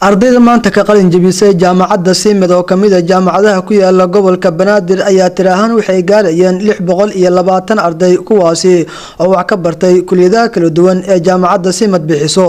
Ardayda maanta ka qalin jebisay Jaamacadda Simad oo kamid ah jaamacadaha ku yaala gobolka Banaadir ayaa tir ahaan waxay gaarayeen 620 arday, kuwaasi oo wax ka bartay kuliyadaha kala duwan ee Jaamacadda Simad bixiso.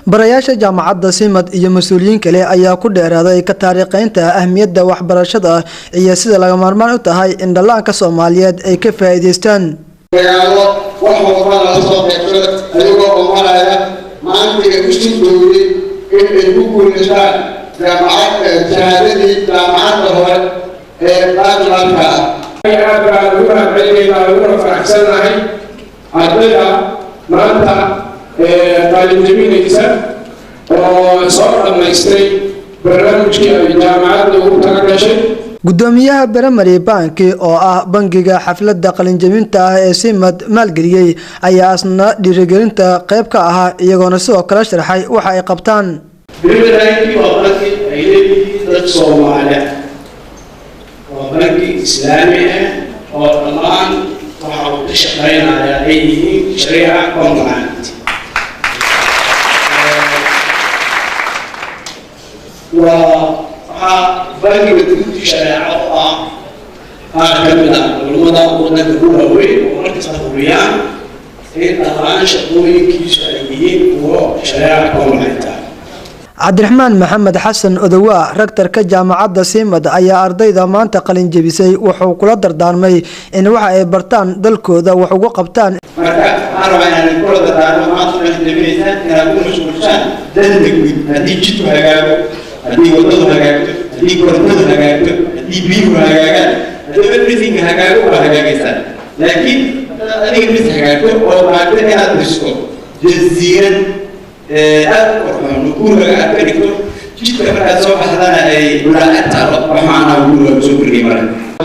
Barayaasha Jaamacadda Simad iyo mas-uuliyiin kale ayaa ku dheeraaday ka taariikheynta ahmiyadda waxbarashada iyo sida laga maarmaan u tahay in dhallaanka Soomaaliyeed ay ka faa'iidaystaan. Dagaalo wax walba lala soo qaybsada ayagoo omanaya maantiga u suurtoowday in ay ku guulaystaan jaamacad, shahaadadii jaamacadda hore ee bachelorka ah. Aad baan ugu mahadcelinaynaa, uguna faraxsanahay ardayda maanta qalinjabinaysa oo soo dhammaystay barnaamijkii ay jaamacadda ugu tala gashay. Gudoomiyaha Primary Bank oo ah bangiga xafladda qalinjabinta ah ee Simad maalgeliyey ayaa asna dhiirigelinta qayb ka ahaa, iyagoona sidoo kale sharxay waxa ay qabtaan. Primary Banki waa banki ay leeyihiin dad Soomaali ah, waa banki Islaami ah oo dhammaan waxa uu ka shaqaynayaa ay yihiin Sharia compliant. Waa waxaa bankiga guddi shareeco oo ah qaar ka mid ah culimmada waddanka ugu waaweyn oo markasta hubiyaan in dhammaan shaqooyinkiisu ay yihiin kuwo Sharia compliant ah. Cabdiraxmaan Maxamed Xasan Odowaa, rectorka Jaamacadda Simad, ayaa ardayda maanta qalin jebisay wuxuu kula dardaarmay in waxa ay bartaan dalkooda wax uga qabtaan. Marka waxaan rabaa inaan kula dardaarmo, maanta qalin jebinaysaan, inaad ku mashquulshaan danta guud. Haddii jidku hagaago, haddii waddadu hagaagto, haddii korontadu hagaagto, haddii biyuhu hagaagaan, haddii everything hagaago, waa hagaagaysaan. Laakiin haddaad adiga mis hagaagto oo maagto inaad dhisto jasiirad aad u qurxoon, guriga aad ka dhigto, jidka markaad soo baxdana ay bulaacad taalo, wax macnaa guriga soo kordhiyay male.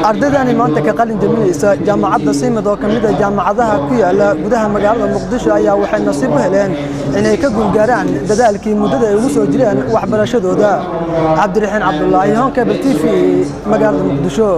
Ardaydani maanta ka qalin jebinaysa Jaamacadda Simad oo kamid ah jaamacadaha ku yaala gudaha magaalada Muqdisho ayaa waxay nasiib u heleen inay ka guulgaaraan dadaalkii muddada ay ugu soo jireen waxbarashadooda. Cabdiraxiin Cabdulaahi, Horn Cable TV, magaalada Muqdisho.